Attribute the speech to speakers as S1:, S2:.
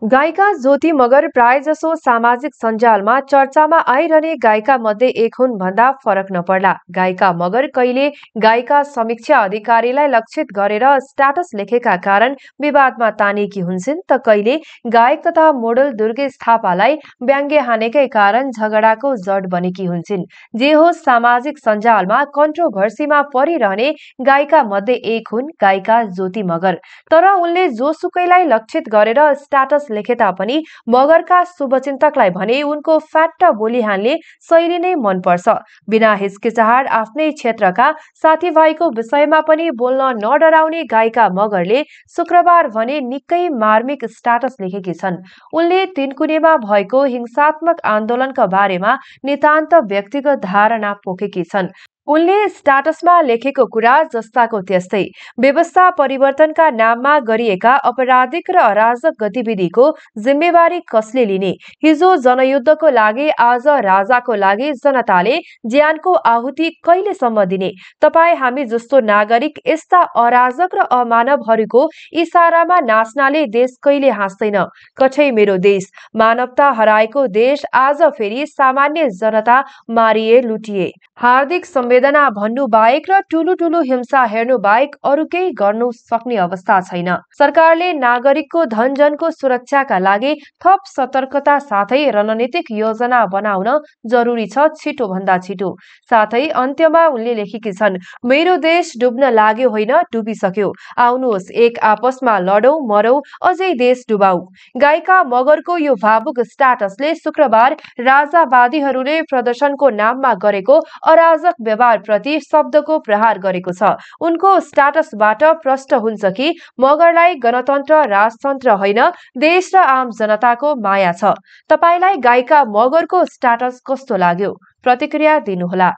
S1: गायिका ज्योति मगर प्रायजसो सामाजिक सञ्जालमा चर्चामा आइरहने गायिका मध्ये एक हुन् भन्दा फरक नपर्ला। गायिका मगर कहिले गायिका समीक्षा अधिकारीलाई लक्षित गरेर स्ट्याटस लेखेका कारण विवादमा तानेकी हुन्छन् त कहिले गायक तथा मोडल दुर्गेश थापालाई व्यङ्ग्य हानेकै कारण झगडाको जड बनेकी हुन्छन्। जे होस्, सामाजिक सञ्जालमा कन्ट्रोभर्सीमा परिरहने गायिका मध्ये एक हुन् गायिका ज्योति मगर। तर उनले जोसुकैलाई लक्षित गरेर स्ट्याटस लेखे तापनि मगरका शुभचिन्तकलाई भने उनको फ्याट्ट बोली हान्ने शैली नै मन पर्छ। बिना हिचकिचाहट आफ्नै क्षेत्रका साथीभाइको विषयमा पनि बोल्न नडराउने गायिका मगरले शुक्रबार भने निकै मार्मिक स्ट्याटस लेखेकी छन्। उनले तीनकुनेमा भएको हिंसात्मक आन्दोलनका बारेमा नितान्त व्यक्तिगत धारणा पोखेकी छन्। उनले स्ट्याटसमा लेखेको कुरा जस्ताको त्यस्तै, व्यवस्था परिवर्तनका नाममा गरिएका अपराधिक र अराजक गतिविधिको जिम्मेवारी कसले लिने? हिजो जनयुद्धको लागि, आज राजाको लागि जनताले ज्यानको आहुति कहिलेसम्म दिने? तपाई हामी जस्तो नागरिक यस्ता अराजक र अमानवहरूको इशारामा नाच्नाले देश कहिले हाँस्दैन। कठै मेरो देश, मानवता हराएको देश, आज फेरि सामान्य जनता मारिए लुटिए। हार्दिक संवेदना भन्नु बाहेक र ठूलो ठूलो हिंसा हेर्नु बाहेक अरू केही गर्नु सक्ने अवस्था छैन। सरकारले नागरिकको धनजनको सुरक्षाका लागि थप सतर्कता साथै रणनीतिक योजना बनाउन जरुरी छ, छिटो भन्दा छिटो। साथै अन्त्यमा उनले लेखेकी छन्, मेरो देश डुब्न लाग्यो होइन, डुबिसक्यो। आउनुहोस् एक आपसमा लडौं मरौं, अझै देश डुबाऊ। गायिका मगरको यो भावुक स्ट्याटसले शुक्रबार राजावादीहरूले प्रदर्शनको नाममा गरेको अराजक व्यवहार प्रति शब्दको प्रहार गरेको छ। उनको स्ट्याटसबाट प्रष्ट हुन्छ कि मगरलाई गणतन्त्र राजतन्त्र होइन, देश र आम जनताको माया छ। तपाईलाई गायिका मगरको स्ट्याटस कस्तो लाग्यो? प्रतिक्रिया दिनुहोला।